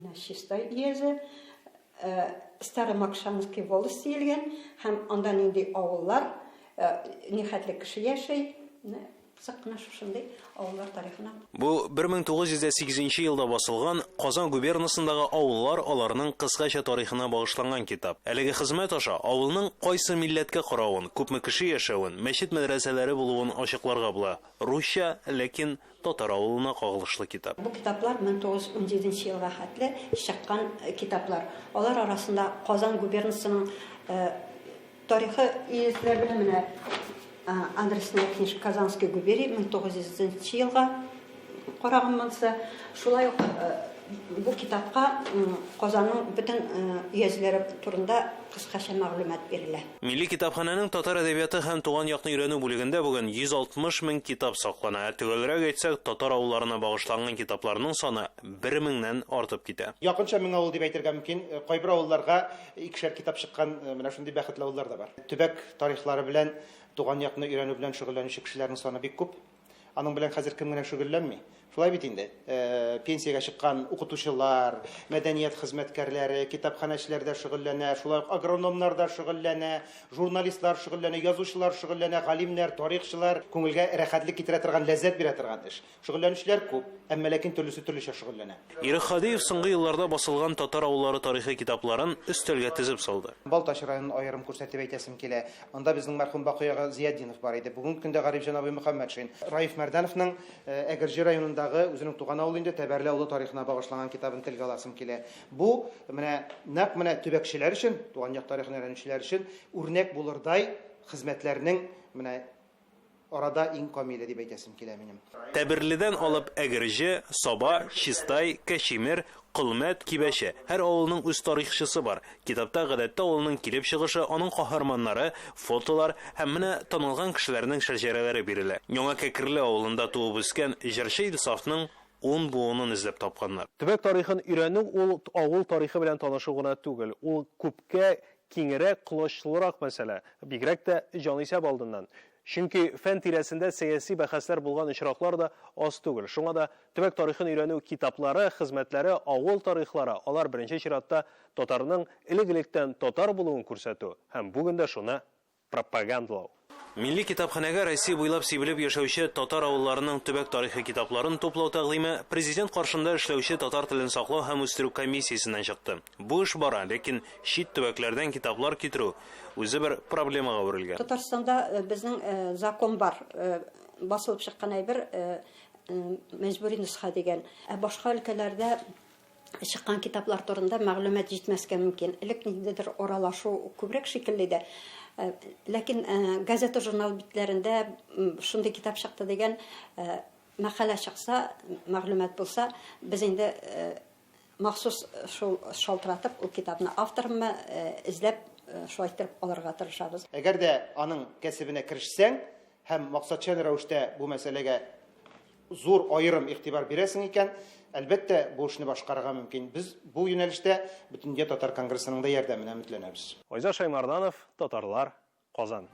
Менә Чистай өязе, Старомокшанский волость диелгән һәм анда нинди авыллар, нихәтле кеше яши, менә кызык кына шушындый авыллар тарихына. Бу 1908 нче елда басылган Казан губернасындагы авыллар, аларның кыскача тарихына багышланган китап. Әлеге хезмәт аша авылның кайсы милләткә каравын, күпме кеше яшәвен, мәчет-мәдрәсәләре булуын ачыкларга була. Русча, ләкин татар авылына кагылышлы китап. Бу китаплар 1917 нче елга хәтле чыккан китаплар. Алар арасында Казан губернасының тарихы өязләр белән менә Адресная книжка Казанской губерии 1900 нче елга караган монысы. Шулай ук бу китапка Казанның бөтен өязләре турында кыскача мәгълүмат бирелә. Милли китапханәнең татар әдәбияты һәм туган якны өйрәнү бүлегендә бүген 160 мең китап саклана. Ә төгәлрәк әйтсәк, татар авылларына багышланган китапларның саны бер меңнән артып китә. Якынча 1000 авыл дип әйтергә мөмкин. Кайбер авылларга икешәр китап чыккан менә шундый бәхетле авыллар да бар. Төбәк тарихлары белән, туган якны өйрәнү белән шөгыльләнүче кешеләрнең саны бик күп. Аның белән хәзер кем генә шөгыльләнми. Шулай бит инде. Пенсиягә чыккан укытучылар, мәдәният хезмәткәрләре, китапханәчеләр дә шөгыльләнә, шулай ук агрономнар да шөгыльләнә, журналистлар шөгыльләнә, язучылар шөгыльләнә, галимнәр, тарихчылар. Күңелгә рәхәтлек китерә торган, ләззәт бирә торган эш. Шөгыльләнүчеләр күп, әмма ләкин төрлесе төрлечә шөгыльләнә. Ирек Һадиев соңгы елларда басылган татар авыллары тарихы китапларын өстәлгә тезеп салды. Балтач районын аерым күрсәтеп әйтәсем килә. Анда безнең мәрхүм Бакый ага Зыятдинов бар иде. Бүгенге көндә Гарифҗан абый Мөхәммәтшин. Раиф Мәрдәновның Әгерҗе районындагы үзенең туган авылы инде Тәбәрле авылы тарихына багышланган китабын телгә аласым килә. Бу менә нәкъ менә төбәкчеләр өчен, туган як тарихын өйрәнүчеләр өчен үрнәк булырдай хезмәтләрнең менә арада иң камиле дип әйтәсем килә минем. Тәберледән алып Әгерҗе, Саба, Чистай, Кәчимер, Колмәт, Кибәче, һәр авылның үз тарихчысы бар. Китапта гадәттә авылның килеп чыгышы, аның каһарманнары, фотолар һәм менә танылган кешеләрнең шәҗәрәләре бирелә. Яңа Кәкерле авылында туып үскән җырчы Илсафның ун буынын эзләп тапканнар. Төбәк тарихын өйрәнү ул авыл тарихы белән танышу гына түгел, ул күпкә киңрәк, колачлырак мәсьәлә, бигрәк тә җанисәп алдыннан. Чөнки фән тирәсендә сәяси бәхәсләр булган очраклар да аз түгел. Шуңа да төбәк тарихын өйрәнү китаплары, хезмәтләре, авыл тарихлары, алар беренче чиратта татарның элек-электән татар булуын күрсәтү һәм бүген дә шуны пропагандалау. Милли китапханәгә Россия буйлап сибелеп яшәүче татар авылларының төбәк тарихы китапларын туплау тәкъдиме Президент каршында эшләүче татар телен саклау һәм үстерү комиссиясеннән чыкты. Бу эш бара, ләкин чит төбәкләрдән китаплар китерү үзе бер проблемага әверелгән. Татарстанда безнең закон бар, басылып чыккан әйбер мәҗбүри нөсхә дигән. Ә башка өлкәләрдә чыккан китаплар турында мәгълүмат җитмәскә мөмкин. Элек ниндидер аралашу күбрәк шикелле иде. Ләкин газета-журнал битләрендә шундый китап чыкты дигән мәкалә чыкса, мәгълүмат булса, без инде махсус шул шалтыратып, ул китапны авторынмы эзләп, шулай иттереп алырга тырышабыз. Әгәр дә аның кәсебенә керешсәң һәм максатчан рәвештә бу мәсьәләгә зур аерым игътибар бирәсең икән, әлбәттә, бу эшне башкарырга мөмкин. Без бу юнәлештә Бөтендөнья татар конгрессының да ярдәменә өметләнәбез. Айзат Шәймарданов, Татарлар, Казан.